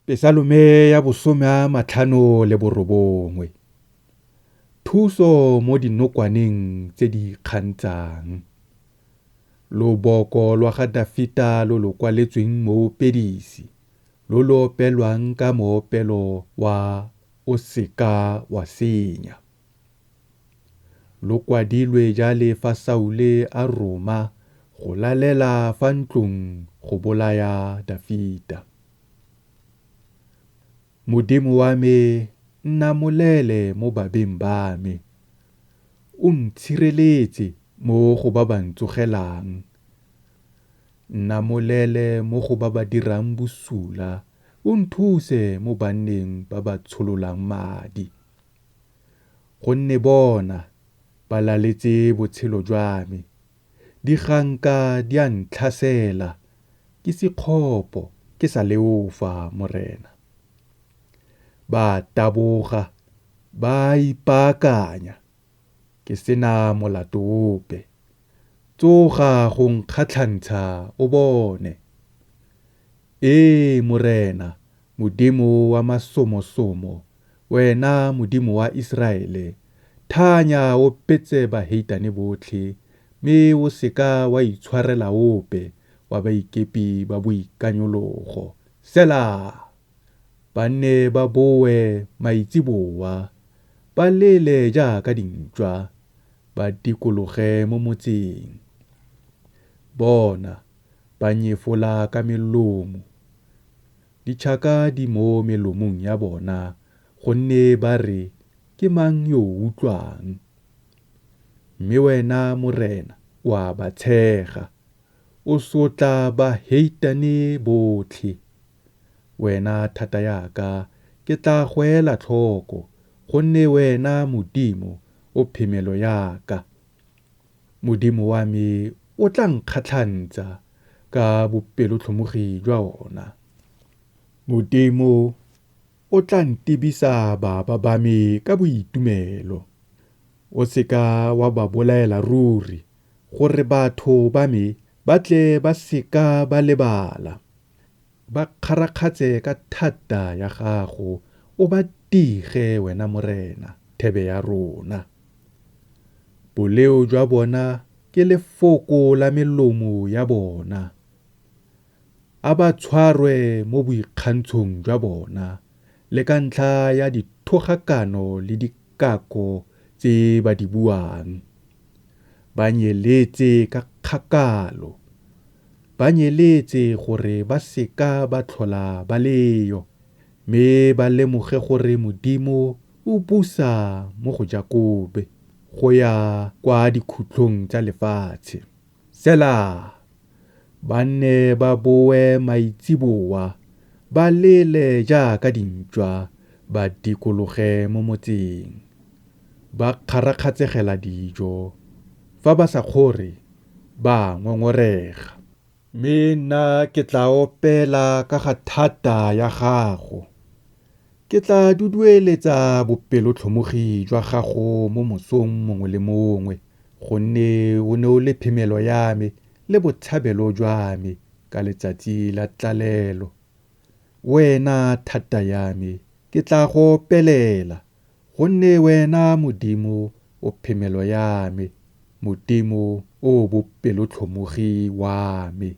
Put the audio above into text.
Pesalome ya bosome a 59. Thuso mo dinokwaneng tse di ikgantshang. Loboko lwa ga Dafita lo lo kwaletsweng moopedisi, lo lo opelwang ka moopelo wa O se ka wa senya. Lo kwadilwe jale fa Saule a roma go lalela fa ntlong go bolaya Dafita. Modimo wa me, nnamolele mo babeng ba me, o ntshireletse mo go ba ba ntsogelang. Nnamolele mo go ba ba dirang bosula, o nthuse mo banneng ba ba tshololang madi. Gonne bona, ba laletse botshelo jwa me, diganka di a ntlhasela, ke se kgopo, ke sa leofa, Morena. Ba a taboga, ba a ipaakanya, ke se na molato ope. Tsoga go nkgatlhantsha o bone. Ee Morena, Modimo wa masomosomo, wena Modimo wa Iseraele, thanya o betse baheitane botlhe, mme o se ka wa itshwarela ope wa baikepi ba boikanyologo. Sela. Ba nne ba boe maitsiboa, ba lele jaaka dintšwa, ba dikologe mo motseng. Bona, ba nyefola ka melomo, ditšhaka di mo melomong ya bona, gonne ba re, Ke mang yo o utlwang? Mme wena, Morena, o a ba tshega, o sotla baheitane botlhe. Wena thata ya ka, ke tla go ela tlhoko, gonne wena Modimo o phemelo ya ka. Modimo wa me o tla nkgatlhantsha ka bopelotlhomogi jwa ona. Modimo o tla ntebisa baba ba me ka boitumelo. O se ka wa ba bolaela ruri, gore batho ba me ba tle ba se ka ba lebala. Ba kgarakgatshe ka thata ya gago, o ba dige wena Morena, thebe ya rona. Boleo jwa bona ke lefoko la melomo ya bona. A ba tshwarwe mo boikgantshong jwa bona le ka ntlha ya dithogakano le dikako tse ba di buang. Ba nyeletse ka kgakalo, ba nyeletse gore ba se ka ba tlhola ba leyo, mme ba lemoge gore Modimo o busa mo go Jakobe go ya kwa dikhutlong tsa lefatshe. Sela. Ba nne ba boe maitsiboa, ba lele jaaka dintšwa, ba dikologe mo motseng. Ba kgarakgatshegela dijo, fa ba sa kgore, ba a ngongorega. Mme nna ke tla opela ka ga thata ya gago, ke tla dudueletsa bopelotlhomogi jwa gago mo mosong mongwe le mongwe, gonne o ne o le phemelo ya me le botshabelo jwa me ka letsatsi la tlalelo. Wena thata ya me, ke tla go opelela, gonne wena Modimo o phemelo ya me, Modimo o o bopelotlhomogi wa me.